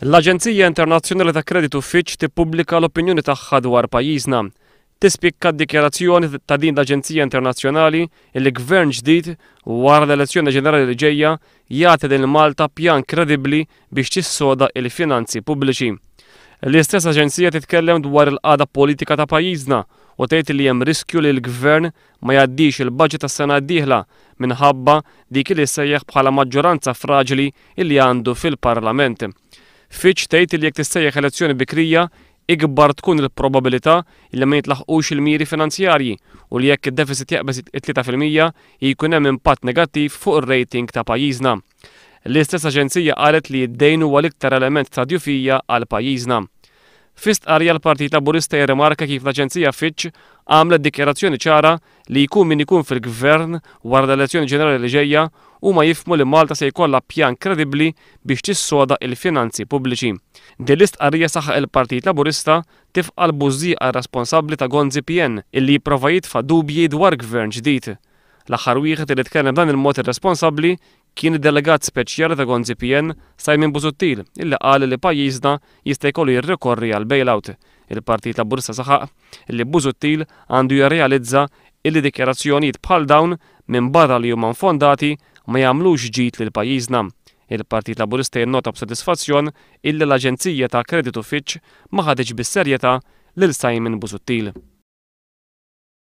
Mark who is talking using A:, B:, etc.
A: L-Aġenzija Internazzjonali ta' Kreditu Fitch tippubblika l-opinjoni tagħha dwar pajjiżna. Tispikka d-dikjarazzjoni ta' din l-Aġenzija Internazzjonali li gvern ġdid wara l-elezzjoni ġenerali li ġejja jagħti lil Malta pjan kredibbli biex tissoda il-finanzi pubbliċi. L-istess aġenzija titkellem dwar il-qagħda politika ta' pajjiżna u tgħid li hemm riskju li l-gvern ma jgħaddix il-budget tas-sena d-dieħla minħabba dik li ssejjaħ bħala maġġoranza fraġli li għandu fil-Parlament. Fitch tgħid li jekk tissejjaħ elezzjoni bikrija, ikbar tkun il-probabilità li ma jintlaħqux il-miri finanzjarji u li jekk id-deficit jaqbeż it-3% jkun hemm impatt negattiv fuq ir-rating ta' pajjiżna. L-istess aġenzija qalet li d-dejn huwa l-iktar element ta' djufija għal pajjiżna. Fi stqarrija l-Partit Laburista jirrimarka kif l-Aġenzija Fitch għamlet dikjarazzjoni ċara li jkun min ikun fil-gvern wara l-elezzjoni ġenerali li ġejja, huma jifhmu li Malta se jkollha pjan kredibbli biex tissoda il-finanzi pubbliċi. Din l-istqarrija, saħaq il-Partit Laburista, tifqa' l-bużżieqa irresponsabbli ta' Gonzi PN illi jipprova jitfa' dubji dwar gvern ġdid. L-aħħar wieħed li tkellem b'dan il-mod irresponsabbli kien id-delegat speċjali ta' Gonzi PN Simon Busuttil illi qal li pajjiżna jista' jkollu jirrikorri għal bailout. Il-Partit Laburista saħaq li Busuttil għandu jirrealizza illi dikjarazzjonijiet bħal dawn, minn barra li huma infondati, ma jagħmlux ġid lil pajjiżna. Il-Partit Laburista jinnota b'sodisfazzjon illi l-Aġenzija ta' Kreditu Fitch ma ħaditx bis-serjetà lil Simon Busuttil.